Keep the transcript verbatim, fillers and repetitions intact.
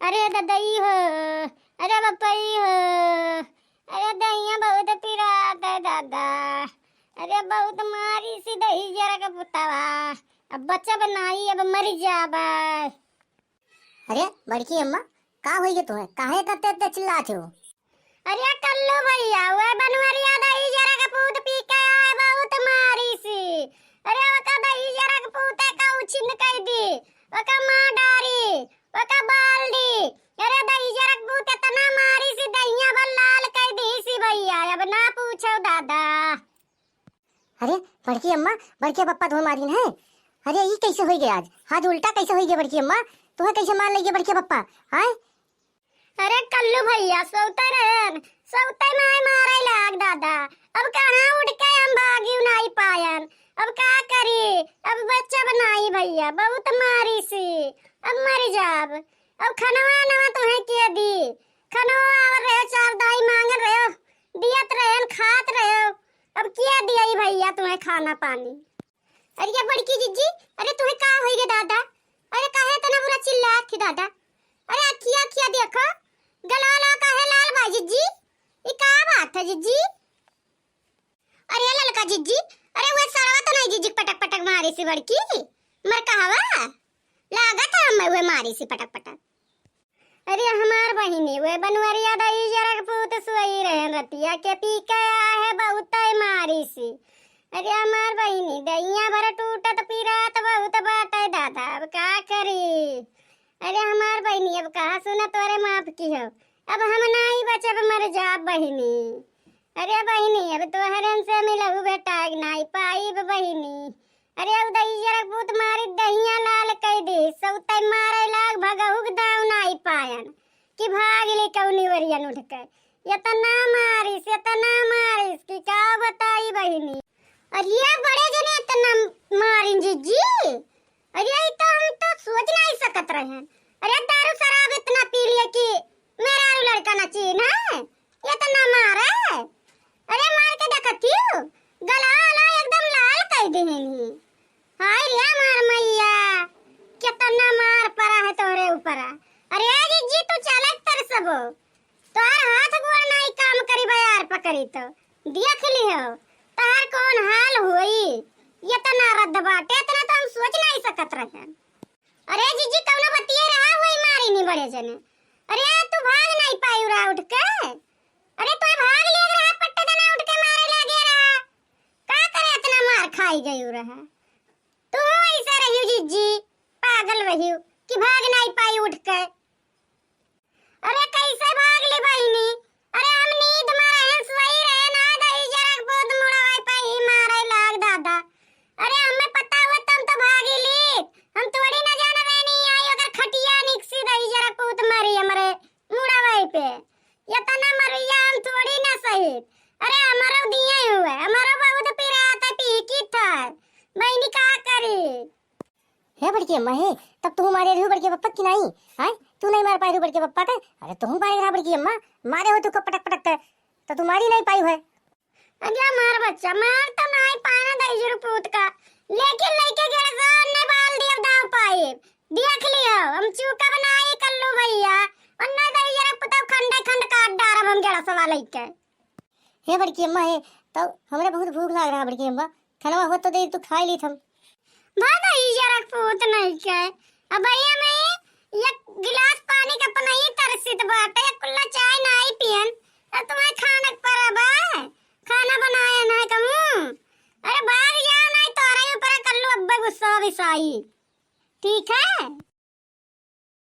अरे ददई हो, अरे बपई हो, अरे दहिया बहुत पिरात है दादा। अरे बहुत मारिस दहिजरा के पुतवा, अब बचब नाई, अब मरि जाबे। अरे बड़की अम्मा, का होइगे तुहैं? काहे इतना तेज तेज चिल्लात हो? अरे कल्लू भइया, वह बनवरिया दहिजरा के पूत पी के आए, बहुत मारिस। अरे ओका दहिजरा के पूते का उछिन कइ दी, ओका मार डारी, ओका बाल दी। अरे दहिजरा के पूत इतना मारिस, दहिया भर लाल कइ दीस भइया, अब ना पूछो दादा। अरे बड़की अम्मा, बड़के पप्पा तुहैं मारिन है। अरे ई कैसे होइगे आज? आज उल्टा कैसे होइगे बड़की अम्मा? तुहैं कैसे मार लइगे बड़के पप्पा? आय? अरे कल्लू भइया, सोते रहेन, सोते माई मारे लाग दादा। अब कहाँ उठ के हम भागिउ नाई पायन, अब का करी? अब बचब नाई भइया, बहुत मारिस, अब मरि जाब। अब खनवा नवा तुहैं के दी? खनवा आवत रहे, चार दाई माँगत रहे, दियत रहेन, खात रहे। अब के दियई भइया तुहैं खाना पानी? अरे ये बड़की जिज्जी, अरे तुहैं का होइगे दादा? अरे काहे इतना बुरा चिल्लात थी दादा? अरे अखिया अखिया देखो, गलवा लवा काहे लाल बा जिज्जी? ई का बात है जिज्जी? अरे ललका जिज्जी, अरे वह सड़वा तो नहीं जिज्जी पटक पटक मारिस बड़की? मर कहवा? लागत है हमें वह मारिस पटक पटक। अरे हमार बहिनी, वह बनवरिया दहिजरा के पूत सोई रहेन रतिया के, पी के आए है बहुत मारिस। अरे हमार बहिनी, दहिया भर टूटत पिरात बहुत बाटे दादा, अब का करी? अरे हमार बहिनी, अब कहा सुना तोरे माफ किहो, अब हम नाई बचब, मर जाब बहिनी। अरे बहिनी, अब तोहरन से मिलहु भेटाए नाई पाइब बहिनी। अरे उ दहिजरा के पूत मारी दहिया लाल कइ दी, सौते मारे लाग भगहुक दाव नाई पायन कि भाग ले कौनी वरियन उठ के। इतना मारिस, इतना मारिस कि का बताई बहिनी। अरे ये बड़े जने इतना मारिन जिज्जी, अरे ई तो हम तो सोच नाई सकत रहेन। अरे दारू शराब इतना पी लिए कि मेहरारू लड़का ना चीन्हे, इतना मारे। अरे मार के देखत हियो, गला वाला एकदम लाल कइ देहनी। हाय रे हमार मैया, कितना मार पड़ा है तोहरे ऊपर। अरे जिज्जी तू चलत तर सबो, तोहर हाथ गोड़ नाई काम करी बयार पकड़ी तो देख लिहो तोहर कौन हाल होई। इतना रद्द बाटे, इतना तो हम सोच नाई सकत रहेन। अरे जिज्जी कौनो बतिये रहा होई मारी नी बड़े जने। अरे तू भाग नाई पाई रहा उठ के। अरे तू भाग लिए रहा पट्टे दना उठ के मारे लगे रहा। का करे इतना मार खाई गई रहा। तू ऐसे रहियो जिज्जी, पागल रहियो कि भाग नाई पाई उठ के। अरे कैसे भाग ली बहिनी? अरे हम नींद में रहन, सोई रहन, आ दहिजरा के पूत मुड़वा पे ही मारे लाग दादा। अरे हमें पता हुआ तो हम तो भागी ली। हम थोड़ी ना जान रहनी आई अगर खटिया निकसी दहिजरा के पूत मारी हमरे मुड़वा पे। इतना मरिया हम थोड़ी ना सही। अरे हमारो दिए हुए, हमारो बहुत पिरात है, पी की था। बहिनी का करी? हे बड़की अम्मा, हे, तब तू मारे रहियो बड़के पप्पा की नाई? हैं? तू नाई मार पाए रहियो बड़के पप्पा के? अरे तू मारे रहा बड़की अम्मा, मारे हो तू को पटक पटक के, तो तू मारी नाई पाई है। अरे मार बच्चा, मार तो नाई पाना दहिजरा पूत का, लेकिन लइके गेड़सवा ने बाल दिया दाव पाए। देख लियो, हम चूका बनाई कल्लू भइया, अन्ना दहिजरा पुतौ खंडे खंड काट डारब हम गेड़सवा लइके। हे बड़की अम्मा, हे, तो हमरे बहुत भूख लाग रहा बड़की अम्मा, खनवा होत तो दे तू खाई लीत हम। भागा ई जरा पूत नहीं के। अब भैया मैं एक गिलास पानी का अपना ही तरसित बाटे, एक कुल्ला चाय नाई पियन। अब तुम्हें खाना पर अब है, खाना बनाया ना कहूँ। अरे भाग जाओ, नहीं तो अरे ऊपर कल्लू अब्बे गुस्सा बिसाई। ठीक है?